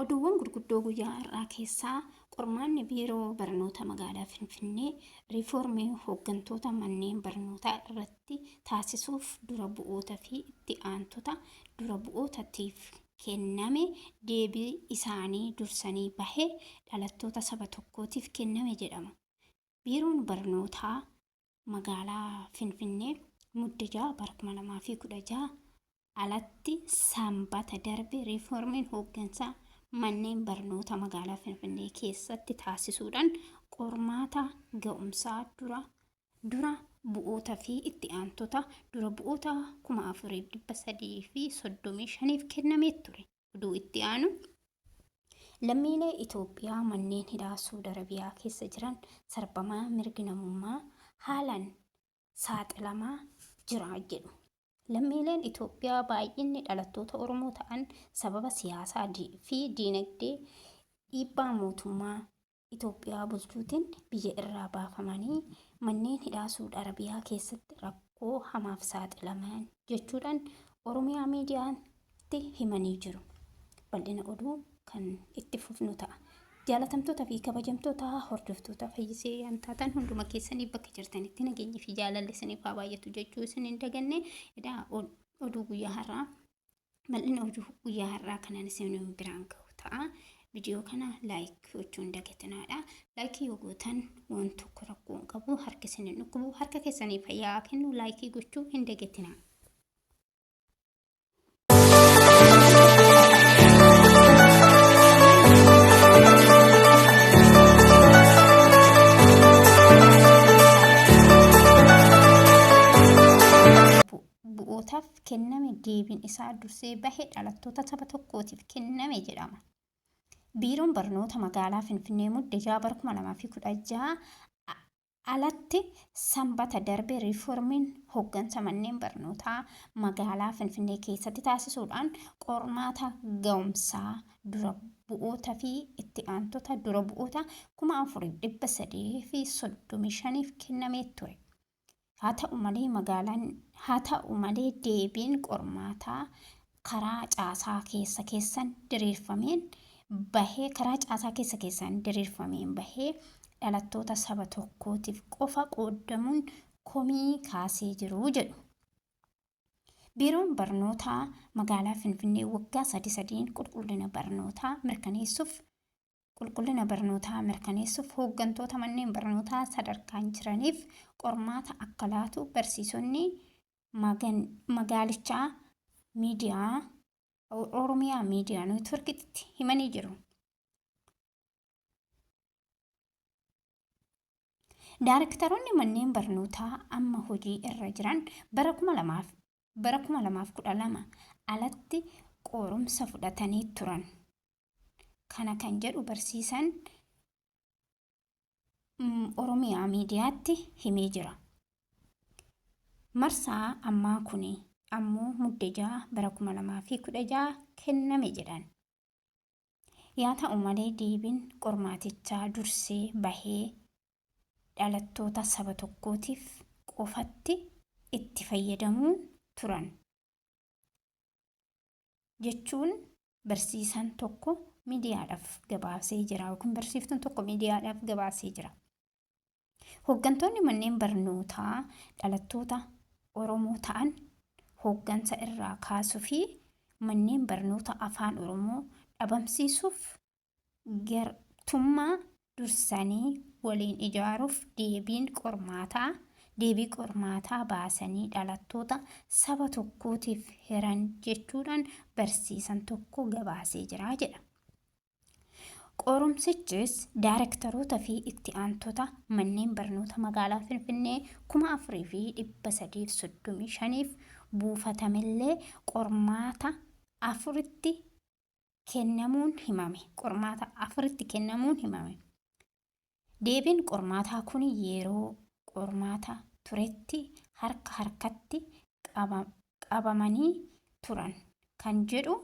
Oduuwwan gurguddoo guyyaa har'aa keessaa qormaanni Biiroo Barnoota Magaalaa Finfinnee riifoormii hooggantoota manneen barnootaa irratti taasisuuf dura bu'oota fi itti aantota dura bu'ootatiif kenname deebii isaanii dursanii bahe dhalattoota saba tokkootiif kenname jedhama. Biiroon Barnootaa Magaalaa Finfinnee Mudde 6 bara 2016 alatti Sanbata darbe riifoormiin hooggansaa manneen barnoota magaalaa Finfinnee keessatti taasisuudhaan qormaata ga'umsaa dura dura bu'oota fi itti aantota dura bu'oota 4335f kennamee ture. Oduu itti aanu lammiilee Itoophiyaa manneen hidhaa Suud Arabiyaa keessa jiran sarbamaa mirgi namummaa haalaan saaxilamaa jira jedhu. Lammiileen Itoophiyaa baay'inni dhalattoota Oromoo ta'an sababa siyaasaa fi diinagdee dhiibbaa mootummaa Itoophiyaa bulchuutiin biyya irraa baafamanii manneen hidhaa Suud Arabiyaa keessatti rakkoo hamaaf saaxilaman jechuudhaan Oromiyaa Miidiyaatti himanii jiru. Bal'ina oduu kan itti fufnu ta'a. Jaalatamtoota fi kabajamtoota hordoftoota Fayyisee yan taatan hunduma keessanii bakka jirtanitti nageenyi fi jaalalli isiniif haa baay'atu jechuu isin hin daganne. Edaa oduu guyyaa har'aa bal'ina oduu guyyaa har'aa kanan isin biraan gahu ta'a. Viidiyoo kana laayik gochuu hin dagatinaadha. Laayikii yoo gootan waan tokko rakkoo hin qabu harki isin hin dhukkubu harka keessanii fayyaa kennu laayikii gochuu hin dagatinaa. Bu'ootaaf kenname deebiin isaa dursee bahe dhalattoota saba tokkootiif kenname jedhama. Biiroon Barnoota Magaalaa Finfinnee Mudde 6 bara 2016 alatti Sanbata darbe riifoormiin hoggansa manneen barnootaa magaalaa Finfinnee keessatti taasisuudhaan qormaata ga'umsaa dura bu'oota fi itti aantota dura bu'oota 4335f kennamee ture. Haa ta'u malee magaalaan haa ta'u malee deebiin qormaataa karaa caasaa keessa keessan diriirfameen bahee karaa caasaa keessa keessan diriirfameen bahee dhalattoota saba tokkootiif qofa qooddamuun komii kaasee jiru jedhu. Biiroon Barnootaa Magaalaa Finfinnee waggaa sadi sadiin qulqullina barnootaa mirkaneessuuf Qulqullina barnootaa mirkaneessuuf hooggantoota manneen barnootaa sadarkaan jiraniif qormaata akka laatu barsiisonni magaalichaa miidiyaa Oromiyaa Miidiyaa Neetworkitti himanii jiru. Daarektaroonni manneen barnootaa amma hojii irra jiran bara 2012 alatti qorumsa fudhatanii turan. Kana kan jedhu barsiisaan Oromiyaa Miidiyaatti himee jira. Marsaa ammaa kuni ammoo Mudde 6 bara 2016 kenname jedhan. Yaa ta'u malee deebiin qormaatichaa dursee bahee dhalattoota saba tokkootiif qofatti itti fayyadamuun turan. Jechuun barsiisaan tokko miidiyaadhaaf gabaasee jira yookiin barsiiftuun tokko miidiyaadhaaf gabaasee jira. Hooggantoonni manneen barnootaa dhalattoota Oromoo ta'an hooggansa irraa kaasuu fi manneen barnoota afaan Oromoo dhabamsiisuuf gartummaa dursanii waliin ijaaruuf deebiin qormaataa deebii qormaataa baasanii dhalattoota saba tokkootiif hiran jechuudhaan barsiisan tokko gabaasee jira jedha. Qorumsichis daarektaroota fi itti aantota manneen barnoota magaalaa Finfinnee 4335f buufatamellee qormaata afuritti kennamuun himame. Qormaata afuritti kennamuun himame. Deebiin qormaataa kun yeroo qormaata turetti harka harkatti qabamanii turan kan jedhu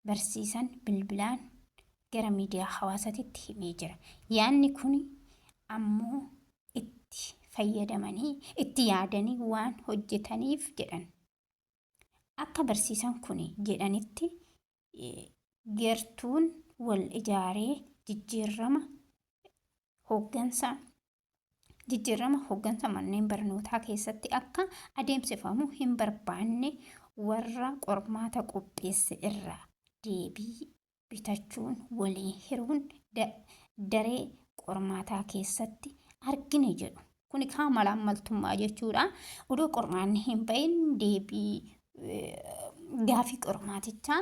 barsiisan bilbilaan gara miidiyaa hawaasatitti himee jira. Yaadni kun ammoo itti fayyadamanii itti yaadanii waan hojjetaniif jedhan. Akka barsiisan kun jedhanitti gartuun wal ijaaree jijjiirrama hooggansa jijjiirrama hooggansa manneen barnootaa keessatti akka adeemsifamu hin barbaanne warra qormaata qopheesse irraa deebii bitachuun walii hiruun daree qormaataa keessatti argine jedhu. Kuni kaa malaammaltummaa jechuudha. Odoo qormaanni hin bahin deebii gaafii qormaatichaa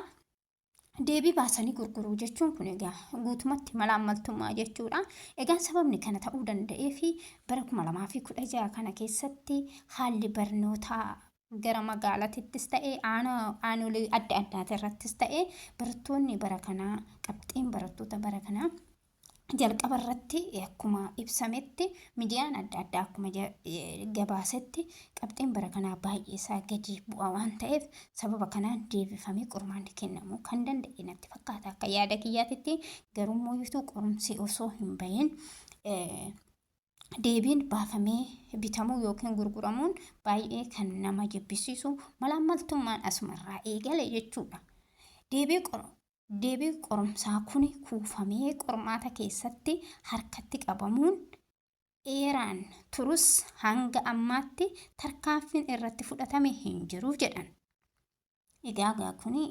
deebii baasanii gurguruu jechuun kun egaa guutumatti malaammaltummaa jechuudha. Egaa sababni kana ta'uu danda'ee fi bara 2016 kana keessatti haalli barnootaa gara magaalatittis ta'e aanolee adda addaati irrattis ta'e barattoonni bara kanaa qabxiin barattoota bara kanaa jalqaba irratti akkuma ibsametti miidiyaan adda addaa akkuma gabaasetti qabxiin bara kanaa baay'ee isaa gadi bu'a waan ta'eef sababa kanaan deebifamee qormaanni kennamuu kan danda'e natti fakkaata akka yaada kiyyaatitti. Garuu immoo qorumsi osoo hin bahin deebiin baafamee bitamuu yookiin gurguramuun baay'ee kan nama jibbisiisu malaammaltummaan asumarraa eegale jechuudha. Deebii qorumsaa kuni kuufamee qormaata keessatti harkatti qabamuun dheeraan turus hanga ammaatti tarkaanfiin irratti fudhatame hin jiru jedhan. Egaa egaa kuni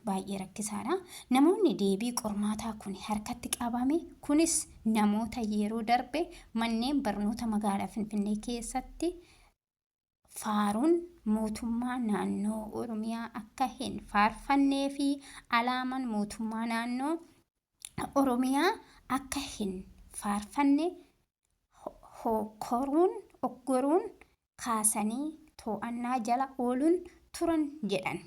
baay'ee rakkisaadha. Namoonni deebii qormaataa kun harkatti qabame kunis namoota yeroo darbe manneen barnoota magaalaa Finfinnee keessatti faaruun mootummaa naannoo Oromiyaa akka hin faarfannee fi alaamaan mootummaa naannoo Oromiyaa akka hin faarfanne hokkoruun oggoruun kaasanii to'annaa jala ooluun turan jedhan.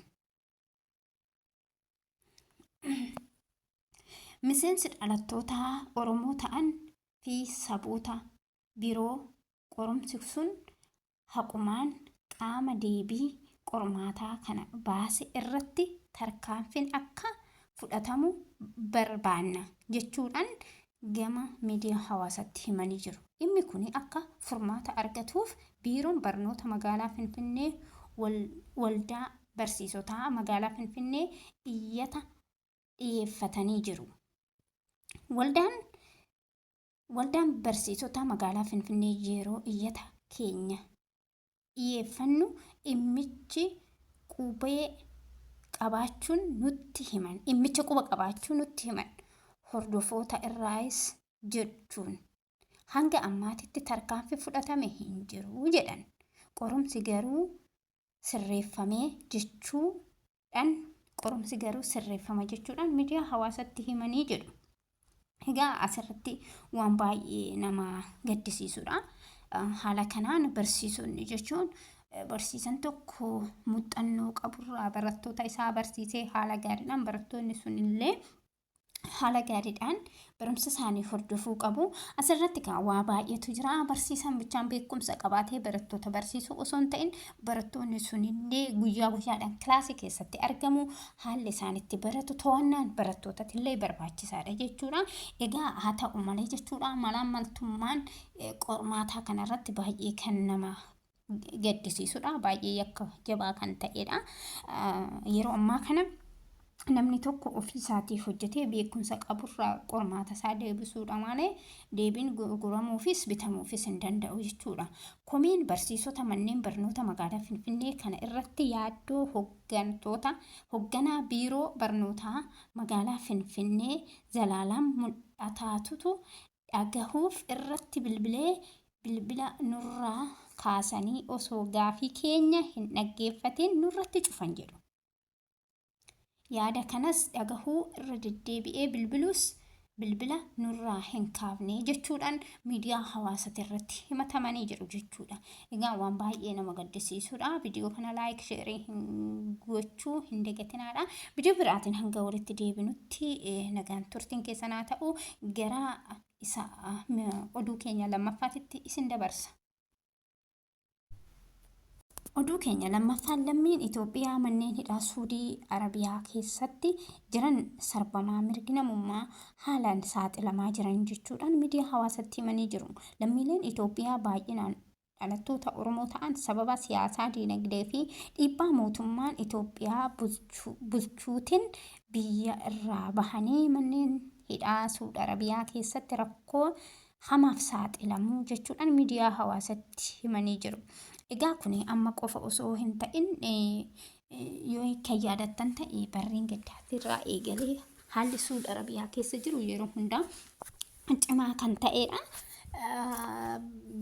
Miseensi dhalattoota Oromoo ta'an fi saboota biroo qorumsi sun haqumaan qaama deebii qormaataa kana baase irratti tarkaanfiin akka fudhatamu barbaanna jechuudhaan gama miidiyaa hawaasaatti himanii jiru. Dhimmi kun akka furmaata argatuuf Biiroon Barnoota Magaalaa Finfinnee Waldaa Barsiisotaa Magaalaa Finfinnee iyyata dhiyeeffatanii jiru. Waldaan Waldaan Barsiisota Magaalaa Finfinnee yeroo iyyata keenya dhiyeeffannu dhimmichi qubee qabaachuun nutti himan. Dhimmicha quba qabaachuu nutti himan. Hordofoota irraayis jechuun hanga ammaatitti tarkaanfi fudhatame hin jiru jedhan. Qorumsi garuu sirreeffamee jechuudhaan qorumsi garuu sirreeffama jechuudhaan miidiyaa hawaasatti himanii jedhu. Egaa asirratti waan baay'ee nama gaddisiisudha. Haala kanaan barsiisonni jechuun barsiisan tokko muuxannoo qaburraa barattoota isaa barsiisee haala gaariidhaan barattoonni sun illee haala gaariidhaan barumsa isaanii hordofuu qabu. Asirratti kan waa baay'eetu jira. Barsiisaan bichaan beekumsa qabaatee barattoota barsiisuu osoo hin ta'in barattoonni sunillee guyyaa guyyaadhaan kilaasii keessatti argamu. Haalli isaan itti baratu to'annaan barattootatti illee barbaachisaadha jechuudha. Egaa haa ta'u malee jechuudha malaammaltummaan qormaataa kanarratti baay'ee kan nama gaddisiisudha. Baay'ee yakka jabaa kan ta'edha. Yeroo ammaa kana namni tokko ofii isaatiif hojjetee beekumsa qaburraa qormaata isaa deebisuudha malee deebiin gurguramuufis bitamuufis hin danda'u jechuudha. Komeen barsiisota manneen barnoota magaalaa Finfinnee kana irratti yaaddoo hoggantoota hogganaa biiroo barnootaa magaalaa Finfinnee Zalaalam Mul'ataatutu dhagahuuf irratti bilbilee bilbila nurraa kaasanii osoo gaafii keenya hin dhaggeeffatin nurratti cufan jedhu. Yaada kanas dhagahuu irra deddeebi'ee bilbilus bilbila nurraa hin kaafne jechuudhaan miidiyaa hawaasati irratti himatamanii jiru jechuudha. Egaa waan baay'ee nama gaddisiisudha. Viidiyoo kana laayik sheerii hin gochuu hin dagatinaadha. Viidiyoo biraatiin hanga walitti deebinutti nagaan turtiin keessan haa ta'u gara isa oduu keenya lammaffaatitti isin dabarsa. Oduu keenya lammaffaan lammiin Itoophiyaa manneen hidhaa Suudii Arabiyaa keessatti jiran sarbamaa mirgi namummaa haalaan saaxilamaa jiran jechuudhaan miidiyaa hawaasatti himanii jiru. Lammiileen Itoophiyaa baay'inaan dhalattoota Oromoo ta'an sababa siyaasaa, diinagdee fi dhiibbaa mootummaan Itoophiyaa bulchuutiin biyya irraa bahanii manneen hidhaa Suud Arabiyaa keessatti rakkoo hamaaf saaxilamuu jechuudhaan miidiyaa hawaasatti himanii jiru. Egaa kun amma qofa osoo hin ta'in yoo kan yaadattan ta'e barreen gaddaatti irraa eegalee haalli Suud Arabiyaa keessa jiru yeroo hundaa cimaa kan ta'edha.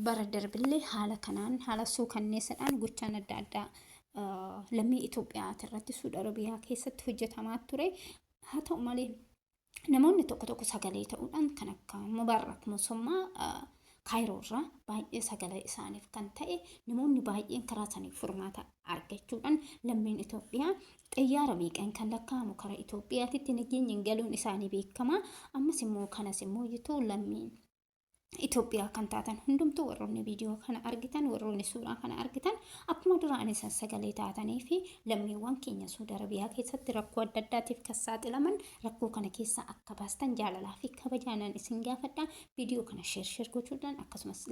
Bara darbillee haala kanaan haala suukanneessadhaan gochaan adda addaa lammii Itoophiyaa irratti Suud Arabiyaa keessatti hojjetamaa ture. Haa ta'u malee namoonni tokko tokko sagalee ta'uudhaan kan akka Mubaarak Mosommaa Kaayiroo irraa baay'ee sagalee isaaniif kan ta'e namoonni baay'een karaa saniif furmaata argachuudhaan lammiin Itoophiyaa xiyyaara meeqaan kan lakkaa'amu karaa Itoophiyaatitti nageenyaan galuun isaanii beekama. Ammas immoo kanas immoo yituu lammiin Itoophiyaa kan taatan hundumtuu warroonni viidiyoo kana argitan warroonni suuraa kana argitan akkuma duraan isan sagalee taatanii fi lammiiwwan keenya Suudi Arabiyaa keessatti rakkoo adda addaatiif kan saaxilaman rakkoo kana keessaa akka baastan jaalalaa fi kabajaanan isin gaafadha. Viidiyoo kana sheer sheer gochuudhaan akkasumas